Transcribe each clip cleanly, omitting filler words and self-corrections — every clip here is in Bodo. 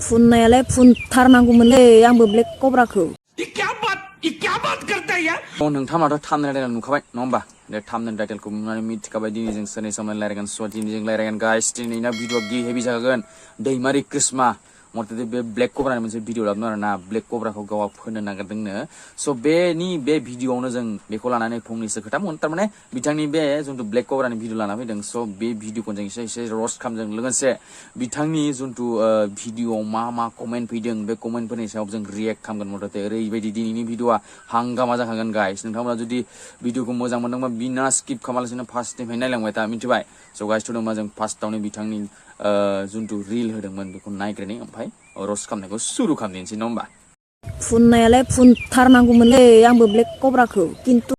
फुननायालाय फुनथारनांगौमोनलै आंबो ब्लेक कब्राखौ क्या बात करता है यार नोंथांमोनाथ' थामनेल टाइटेल नुखाबाय नङा होमबा बे थामनेल टाइटेलखौ नुनानै मिथिखाबाय दिनै जों सोरनि सोमोन्दै रायलायगोन स' दिनै जों रायलायगोन गाइस दिनैना भिडिअ हेभि जागोन दैमारि कृष्मा मथथे बे ब्लेक कब्रानि मोनसे भिडिअ लाबोदों आरोना ब्लेक कब्राखौ गावआ फोनो नागिरदोंनो स' बे भिडिअआवनो जों बेखौ लानानै फंनैसो खोथा बुंगोन थारमाने बिथांनि बे जिथु ब्लेक कब्रानि भिडिअ लाना फैदों स' बे भिडिअखौ जों एसे रस्ट खालामदों लोगोसे बिथांनि जिथु भिडिअआव मा कमेन्ट फैदों बे कमेन्टफोरनि सायाव जों रिएक्ट खालामगोन मथथे ओरैबायदि दिनैनि भिडिअआ हांगामा जाखागोन गाइस नोंथांमोना जुदि भिडिअखौ मोजां मोनदोंबा बिना स्किप खालामालासिनो फार्स्टनिफ्राय नायलांबाय था मिथिबाय स' गाइस थ'दोंबा जों फार्स्टआवनो बिथांनि जिथु रिल होदोंमोन बेखौ नायग्रोनि ओमफ्राय रस्ट खालामनायखौ सुरु खालामनोसै नङा होमबा फुननायालाय फुनथारनांगौमोनलै आंबो ब्लेक कब्राखौ किन्तु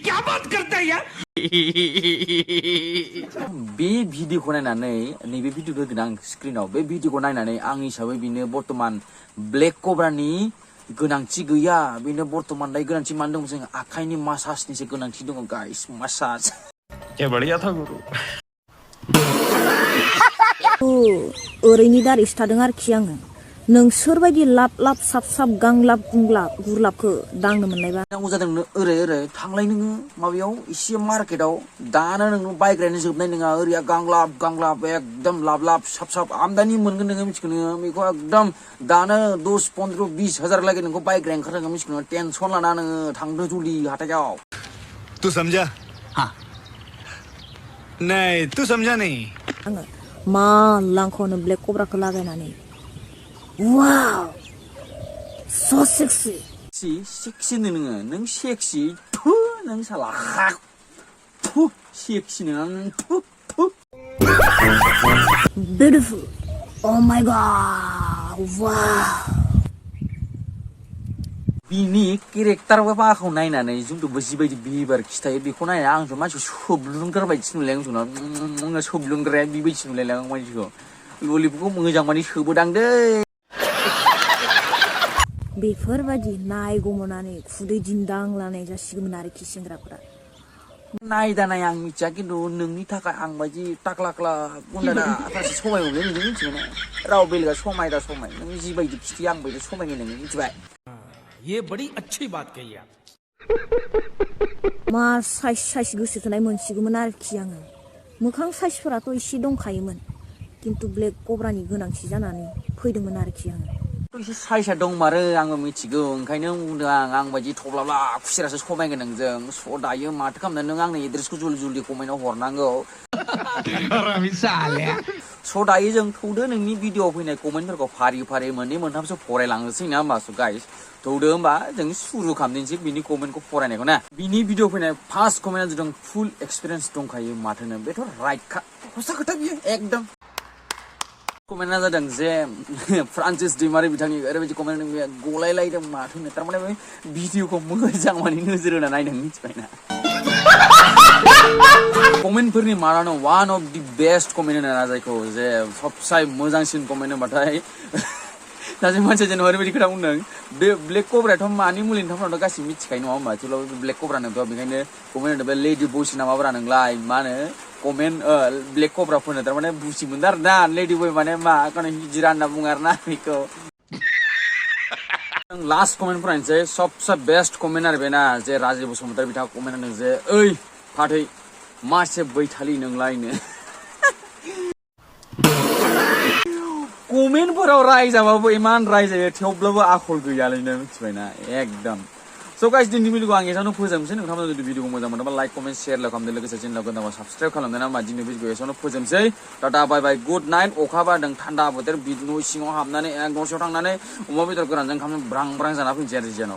क्या बात करता है यार बे भिडिअखौ नायनानै नैबे भिडिअ होगोन आं स्क्रिनाव बे भिडिअखौ नायनानै आं हिसाबै बिनो बर्तमान ब्लेक कब्रानि गोनांथि गैया बेनो बर्तमान दायो गोनांथि मानो दं जों आखाइनि मासाजनिसो गोनांथि दङ गाइस मासाज क्या बढ़िया था गुरु ओरैनि दारैसो थादों आरोखि आङो नोंसोरबायदि लाब लाब साब साब गांलाब गुरलाबखौ दांनो मोननायबा नांगौ जादों ओरै थांलाय नोङो माबायाव एसे मार्केटाव दानो नोङो बायग्रायानो जोबनाय नङा ओरैया गांलाब एकदम लाब साब साब आमदानि मोनगोन नोङो मिथिगौ नोङो बेखौ एकदम दानो 10-15-20 हाजार लागै नोंखौ बायग्राया ओंखारनांगौ मिथिगौ नोङो टेनसन लाना नोङो थांदो जुलि हाथायाव तू समझा हाँ नहीं तू समझा नहीं आङो मा लांखौनो ब्लेक कब्राखौ लागायनानै वाव so sexy सेक्सि नोङो नों सेक्सि थु नों साला हाक थु सेक्सि नोङो थु beautiful oh my god wow बिनि केरेक्टार माखौ नायनानै जोंथ' जिबायदि बिहेभियार खिथायो बेखौ नायनानै आंथ' मानसि सोब्लुनग्रा बायदिसो नुलाय आं सोब्लुनग्राया बेबायदिसो नुलाय आं मानसिखौ ललिपखौ मोजां माने सोबोदांदे बेफोरबायदि नायगौमोननानै खुदै दिन्दांलानाय जासिगौमोन आरोखि सेंग्राफोरा नायदानाय आं मिथिया खिन्थु नोंनि थाखाय आं बायदि टाक्ला गुन्दादा सासे समायगौलै नों मिथिगोना राव बेलेगा समाय नों जिबायदि खिथि आं बायदि समायगोन नोङो मिथिबाय ये बड़ी अच्छी बात कही आप मा साइज गोसो थोनाय मोनसिगौमोन आरोखि आङो मोखां साइजफोराथ' एसे दंखायोमोन खिन्थु ब्लेक कब्रानि गोनांथि जानानै फैदोंमोन आरोखि आङो एसे साइजआ दंमारो आंबो मिथिगौ ओंखायनो बुंदों आं बायदि थब्लाब्ला खुसिरासो समायगोन नोंजों स' दायो माथो खालामनो नों आंनो एड्रेसखौ जल्दि कमेन्टआव हरनांगौ स' दायो जों थौदो नोंनि भिडिअआव फैनाय कमेन्टफोरखौ फारि मोननै मोनथामसो फरायलांनोसै ना होमबा स' गाइस थौदो होमबा जों सुरु खालामनोसै बिनि कमेन्टखौ फरायनायखौ ना बिनि भिडिअ फैनाय फार्स्ट कमेन्टआ जादों फुल एक्सपिरियेन्स दंखायो माथोनो बेथ' राइटखा हसा खोथा बियो एकदम कमेन्टआ जादों जे फ्रान्सिस दैमारि बिथांनि ओरैबायदि कमेन्ट गलायलायदों माथोनो थारमाने बे भिडिअखौ मोजां माने नोजोर होना नायदों मिथिबायना कमेन्टफोरनि मादावनो one of the best comment होनो जायखौ जे सबसे मोजांसिन कमेन्ट होनबाथाय सासे मानसिया जेनेबा ओरैबायदि खोथा बुंदों बे ब्लेक कब्रायाथ' मानि मुलि नोंथांमोनाथ' गासिबो मिथिखायो नङा होमबा थेवब्लाबो बे ब्लेक कब्रा नोंथ' बेखायनो कमेन्ट होदों बे लेडि बयसो ना माबारा नोंलाय मा होनो कमेन्ट ब्लेक कब्रा फोनो थारमाने बुसि मोनदों आरो ना लेडि बय माने मा हिजिरा होनना बुङो आरो ना बेखौ लास्ट कमेन्ट फरायनोसै सबसे बेस्ट कमेन्ट आरो बेना जे राजीब बसुमतारी बिथाङा कमेन्ट होदों जे ओइ फाथै मासे बैथालि नोंलायनो कमेन्टफोराव रायजाबाबो इमान रायजायो थेवब्लाबो आखल गैयालायनो मिथिबायना एकदम स' गाइस दिनैनि भिडिअखौ आं एसेयावनो फोजोबनोसै नोंथांमोना जुदि भिडिअखौ मोजां मोनोबा लाइक कमेन्ट शेयार खालामदो लोगोसे चेनेलखौ गोदानबा साबस्क्राइब खालामदो ना होमबा दिनैनि भिडिअखौ एसेयावनो फोजोबनोसै टाटा बाय बाय गुड नाइट अखा बारदों थान्दा बोथोर न' सिङाव हाबनानै न' सिङाव थांनानै अमा बेदर गोरानजों ओंखाम ब्रां जाना फैनोसै आरो जियानाव